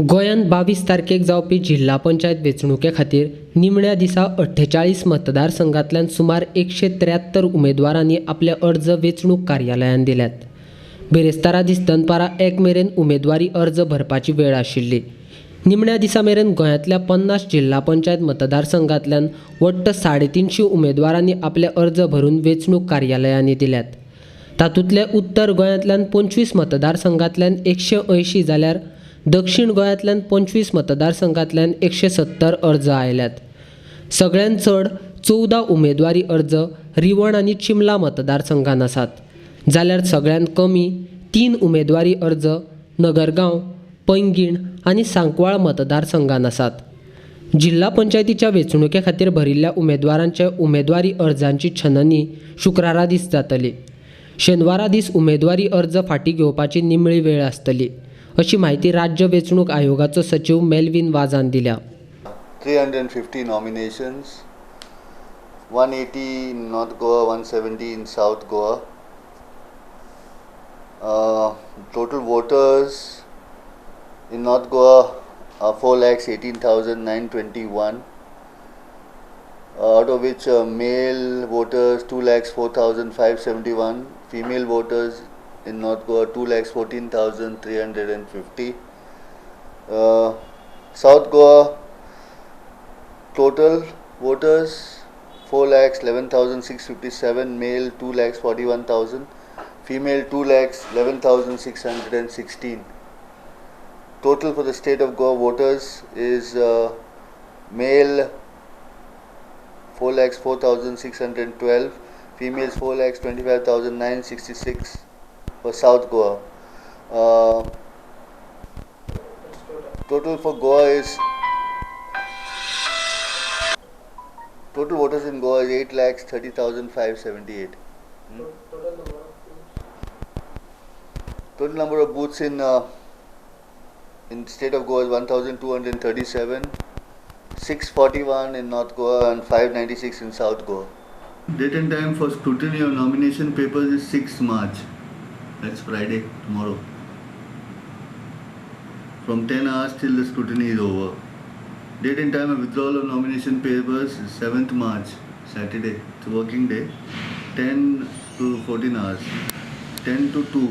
गोंयांत 22 तारखेक जावपी जिल्हा पंचायत वेंचणुके खातीर निमण्या दिसा 48 मतदारसंघांतल्यान सुमार 173 उमेदवारांनी आपले अर्ज वेंचणूक कार्यालयान दिल्यात. बिरेस्तारा दीस दनपारां 1 मेरेन उमेदवारी अर्ज भरपाची वेळ आशिल्ली. निमण्या दिसा मेरेन गोंयांतल्या 50 जिल्हा पंचायत मतदारसंघांतल्यान वट्ट 350 उमेदवारांनी आपले अर्ज भरून वेंचणूक कार्यालयांनी दिल्यात. तातूंतले उत्तर गोंयांतल्यान 25 मतदारसंघांतल्यान 180 जाल्यार दक्षिण गोंयांतल्यान 25 मतदारसंघांतल्यान 170 अर्ज आयल्यात. सगळ्यांत चड 14 उमेदवारी अर्ज रिवण आनी चिमला मतदारसंघांत आसात, जाल्यार सगळ्यांत कमी 3 उमेदवारी अर्ज नगरगांव, पैंगीण आनी सांकवाळ मतदारसंघांत आसात. जिल्हा पंचायतीच्या वेंचणुके खातीर भरिल्ल्या उमेदवारांचे उमेदवारी अर्जांची छाननी शुक्रारा दीस जातली. शेनवारा दीस उमेदवारी अर्ज फाटीं घेवपाची निमणी वेळ आसतली, अशी माहिती राज्य वेंचणूक आयोगाचो सचीव मेलविन वाजान दिल्या. 350 nominations, 180 in North Goa, 170 in South Goa. Total voters in North Goa are 4,18,921, out of which male voters 2,04,571, female voters in North Goa 2,14,350. South Goa total voters 4,11,657, male 2,41,000, female 2,11,616. Total for the state of Goa voters is male 4,04,612, females 4,25,966 for South Goa. Total for Goa is total voters in Goa is 8,30,578. Total number of booths in state of Goa is 1,237, 641 in North Goa and 596 in South Goa. Date and time for scrutiny of nomination papers is 6th March. That's Friday, tomorrow. From 10 hours till the scrutiny is over. Date and time of withdrawal of nomination papers is 7th March, Saturday. It's a working day. 10 to 14 hours. 10 to 2.